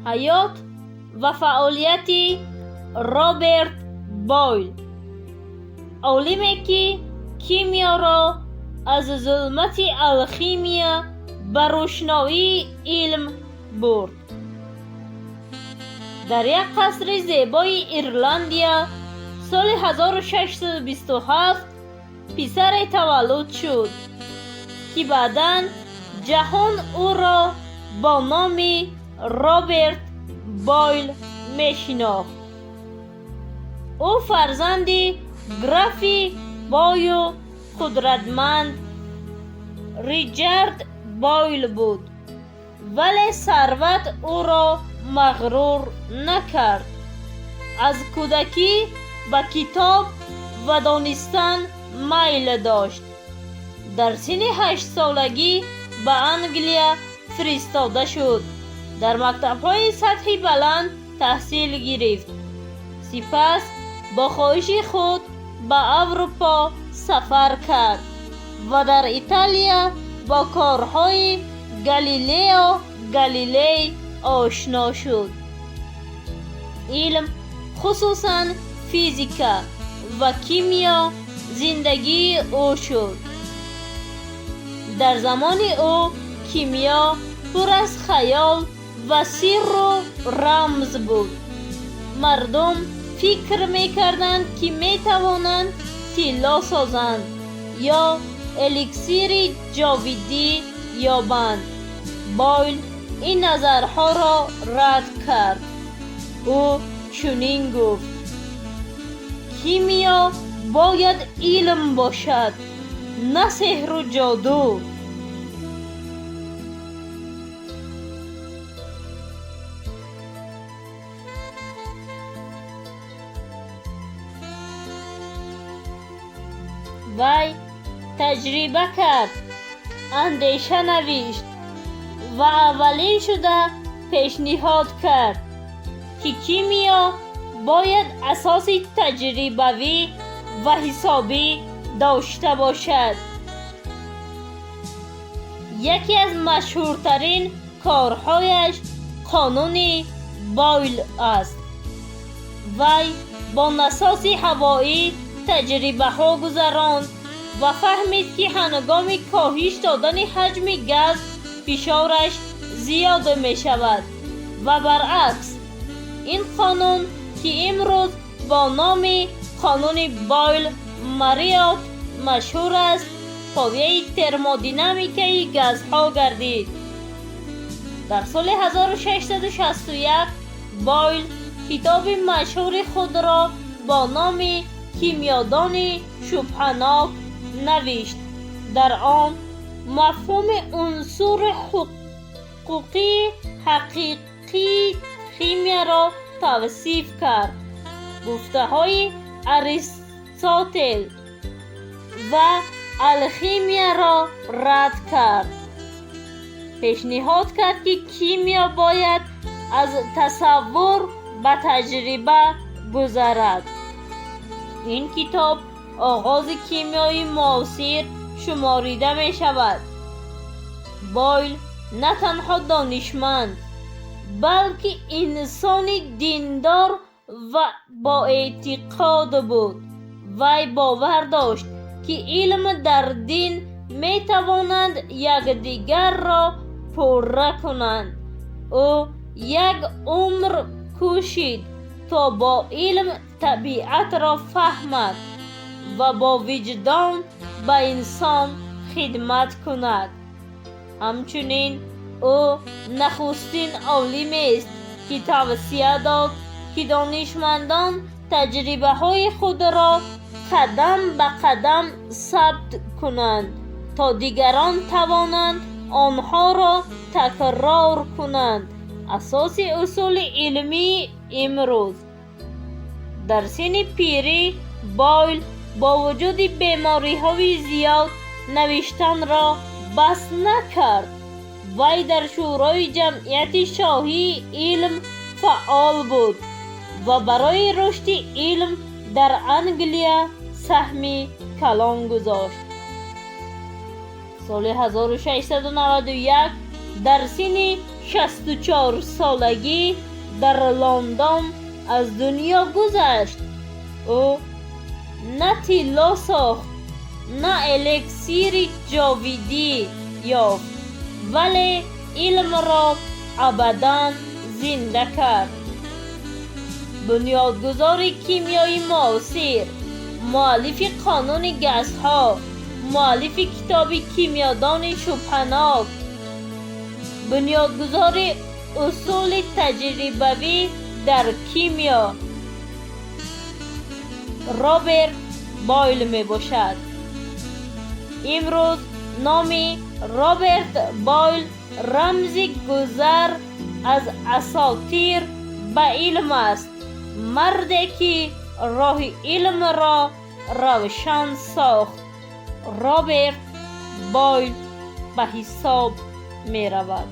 Ҳаёт ва фаъолияти Роберт Бойл, олиме, ки кимиёро аз зулмати алхимия ба рӯшноии илм бурд. Дар як қасри зебои Ирландия соли 1627 писаре таваллуд шуд, ки баъдан ҷаҳон ӯро бо номи Роберт Бойл мешинохт. Ӯ фарзанди графи бою қудратманд Ричард Бойл буд, вале сарват ӯро мағрур накард. Аз кӯдакӣ ба китоб ва донистан майл дошт. Дар синни 8-солагӣ ба Англия фиристода шуд, дар мактабҳои сатҳи баланд таҳсил гирифт. Сипас бо хоҳиши худ ба Аврупо сафар кард ва дар Италия бо корҳои Галилео Галилей ошно шуд. Илм, хусусан физика ва кимиё, зиндагии ӯ шуд. Дар замони ӯ кимиё пур аз хаёл ва сирру рамз буд. Мардум фикр мекарданд, ки метавонанд тилло созанд ё эликсири ҷовидӣ ёбанд. Бойл ин назарҳоро рад кард. Ӯ чунин гуфт: «Кимиё бояд илм бошад, на сеҳру ҷоду». Вай таҷриба кард, андеша навишт ва аввалин шуда пешниҳод кард, ки кимиё бояд асоси таҷрибавӣ ва ҳисобӣ дошта бошад. Яке аз машҳуртарин корҳояш қонуни Бойл аст. Вай бо насоси ҳавоӣ таҷрибаҳо гузаронд ва фаҳмид, ки ҳангоми коҳиш додани ҳаҷми газ фишораш зиёд мешавад ва баръакс. Ин қонун, ки имрӯз бо номи қонуни Бойл Мариот машҳур аст, пояи термодинамикаи газҳо гардид. Дар соли 1661 Бойл китоби машҳури худро бо номи «Кимиёдони шубҳанок» навишт. Дар он мафҳуми унсури ҳуқуқии ҳақиқии химияро тавсиф кард, гуфтаҳои Аристотел ва алхимияро рад кард, пешниҳод кард, ки кимиё бояд аз тасаввур ба таҷриба гузарад. Ин китоб оғози кимиёи муосир шуморида мешавад. Бойл на танҳо донишманд, балки инсони диндор ва боэътиқод буд. Вай бовар дошт, ки илм дар дин метавонанд якдигарро пурра кунанд. Ӯ як умр кӯшид, то бо илм табиатро фаҳмад ва бо виҷдон ба инсон хидмат кунад. Ҳамчунин ӯ нахустин олимест, ки тавсия дод, ки донишмандон таҷрибаҳои худро қадам ба қадам сабт кунанд, то дигарон тавонанд онҳоро такрор кунанд, асоси усули илмии имрӯз. Дар синни пирӣ Бойл бо вуҷуди бемориҳои зиёд навиштанро бас накард. Вай дар Шӯрои ҷамъияти шоҳии илм фаъол буд ва барои рушди илм дар Англия саҳми калон гузошт. Соли 1691 дар синни 64 солагӣ дар Лондон аз дунё гузашт. Ӯ на тилло сохт, на эликсири ҷовидӣ ёфт, вале илмро абадан зинда кард. Бунёдгузори кимиёи муосир, муаллифи қонуни газҳо, муаллифи китоби «Кимиёдони шубҳанок», бунёдгузори усули таҷрибавӣ дар кимиё Роберт Бойл мебошад. Имрӯз номи Роберт Бойл рамзи гузар аз асотир ба илм аст, марде ки роҳи илмро равшан сохт, Роберт Бойл ба ҳисоб меравад.